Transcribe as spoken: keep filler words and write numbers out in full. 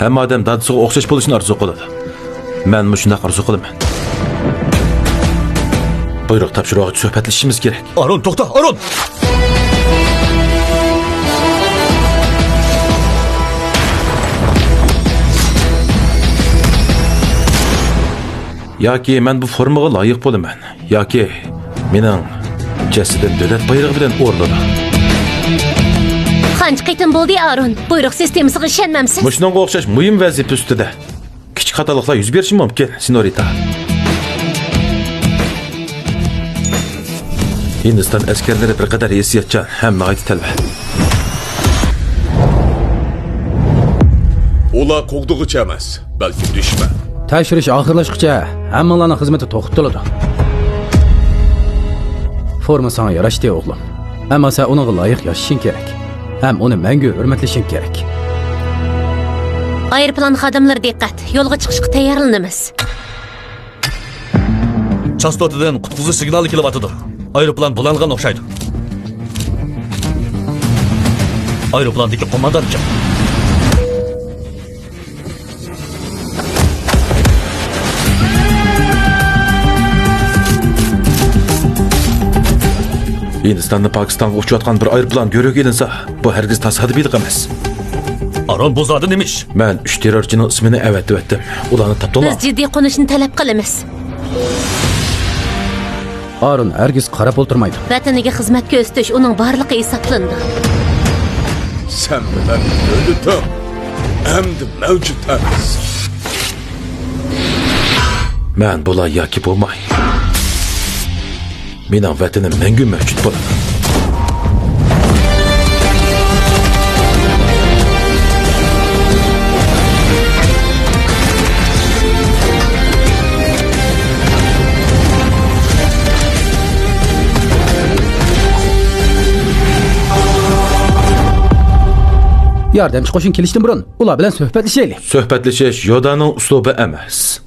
ھەممە ئادەم دادىسىغا ئوخشاش بولۇشنى ئارزۇ قىلىدۇ. مەنمۇ شۇنداق ئارزۇ قىلىمەن. بۇيرۇق تاپشۇرۇۋالغۇچە سۆھبەتلىشىشىمىز كېرەك. ئارون، توختا، ئارون! ياكى مەن بۇ فورمىغا لايىق بولىمەن. ياكى مېنىڭ جەسىتىم دۆلەت بايرىقى بىلەن ئورىلىدۇ. قانچە قېتىم بولدى، ئارون؟ بۇيرۇق سىستېمىسىغا ئىشەنمەمسىز؟ مۇشۇنىڭغا ئوخشاش مۇھىم ۋەزىپە ئۈستىدە كىچىك خاتالىقلار يۈز بېرىشى مۇمكىن، سېنورىتا. ھىندىستان ئەسكەرلىرى بىر قەدەر ھېسسىياتچان ھەم ناھايىتى تەلۋە. ئۇلار قوغدىغۇچى ئەمەس، بەلكى دۈشمەن. تەكشۈرۈش ئاخىرلاشقۇچە ھەممىڭلارنىڭ خىزمىتى توختىتىلىدۇ. فورما ساڭا ياراشتى، ئوغلۇم. ئەمما سەن ئۇنىڭغا لايىق ياشىشىڭ كېرەك. ھەم ئۇنى مەڭگۈ ھۆرمەتلىشىڭ كېرەك. ئايروپىلان خادىملىرى دىققەت! يولغا چىقىشقا تەييارلىنىمىز. چاستوتىدىن قۇتقۇزۇش سىگنالى كېلىۋاتىدۇ. ئايروپىلان بۇلانغان ئوخشايدۇ. ئايروپىلاندىكى قوماندان كىم؟ ھىندىستاندىن پاكىستانغا ئۇچۇۋاتقان بىر ئايروپىلان گۆرۈگە ئېلىنسا، بۇ ھەرگىز تاسادىپىيلىق ئەمەس. ئارون، بۇ زادى نېمە ئىش؟ مەن ئۈچ تېررورچىنىڭ ئىسمىنى ئەۋەتىۋەتتىم. ئۇلارنى تاپتىڭلار؟ بىز جىددىي قونۇشنى تەلەپ قىلىمىز. ئارون ھەرگىز قاراپ ئولتۇرمايدۇ. ۋەتىنىگە خىزمەت كۆرسىتىش ئۇنىڭ بارلىقى ھېسابلىنىدۇ. سەن بىلەن دۆلىتىڭ ئەمدى مەۋجۇت ئەمەس. مەن بولاي ياكى بولماي، مېنىڭ ۋەتىنىم مەڭگۈ مەۋجۇت بولىدۇ. ياردەمچى قوشۇن كېلىشتىن بۇرۇن ئۇلار بىلەن سۆھبەتلىشەيلى. سۆھبەتلىشىش يودانىڭ ئۇسلۇبى ئەمەس.